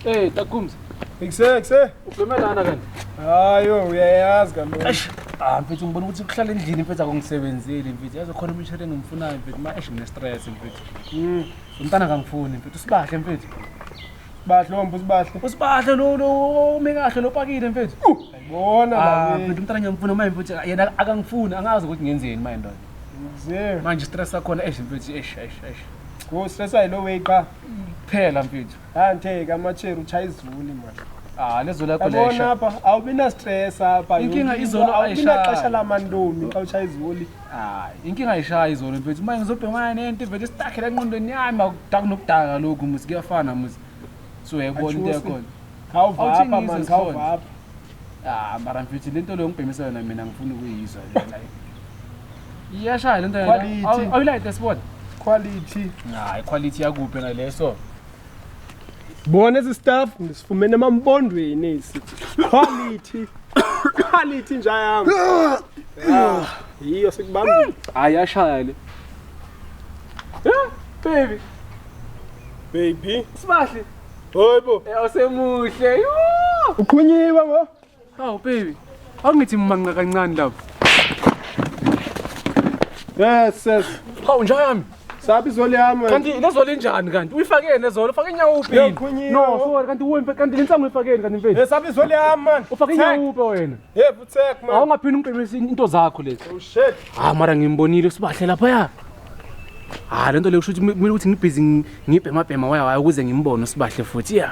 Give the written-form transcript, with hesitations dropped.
Hey, Takumza. Ekuse ekuse. Ubhemelana kanti. Hayo uyayazi kaloku. Eish. Ah, mfethu ngibona ukuthi ukuhlala endlini mfethu akungisebenzeli mfethu. Yazi khona umshele engimfunayo mfethu. Ma eish ngine stress mfethu. Umntana akangifuni mfethu. Usibahle mfethu. Bahle wombe usibahle. Usibahle lo lo ume kahle lo pakile mfethu. Ayibona Ah, la. mfethu umntana ngiyamfuna manje mfethu. Yena akangifuni angazi ukuthi ngenzeni manje ndoda. Zero. Manje stress sakhona eish mfethu eish eish eish. Go stress ayilo way qha. Phela mfethu. Antheka amacheri uchaya izuli man. Ah, lezo lakho Yabona lesha. apha awubi na stress apha. Inkinga Yonke izolo into, awubi ayishayi. naxesha lamantombi xa uchaya izuli. Hayi, inkinga ayishayi izolo mfethu. Manje ngizobhekana nento vele isitakhela engqondweni yami akudaka nokudaka lokhu musi kuyafana musi. So uyayibona into Achusi. yakhona. Khawuvapha Awuthi man, ngizwe khawuvapha. Ah, mara mfethu lento leyo ngibhemisa yona mina ngifuna ukuyizwa lena. Iyashaya lento yona. Quality. Awuyilayite sibona. Quality. Hayi, quality yakuphi naleso. Bona esi staff ndisifumene emampondweni esi. Quality. Quality nja yami. Ah, Yiyo sikubambile. Hayi, yashaya le. Yeah, baby. Baby. Sibahle. Hayibo. Eh, awusemuhle. Yo! Uqhunyiwe ngo. Hawu baby. Awungithi manqa kancane lapho. Yes, yes. Hawu nja yami. Sabi izoli yami. wena. Kanti lezo linjani kanti? Uyifakeni lezo? Ufake inyawupe. Uyakhunyiwa. No, sorry kanti uwe kanti lensangu uyifakeni kanti mfethu. Eh, sabi izoli yami man. Ufake inyawupe wena. Hey, futsek man. Awungaphindi ungibhemisa into zakho lezi. Oh shit. Ah mara ngimbonile usibahle lapha ya. Ah lento leyo kusho ukuthi kumele ukuthi ngibhizi ngibhema bhema waya waya ukuze ngimbone usibahle futhi ya.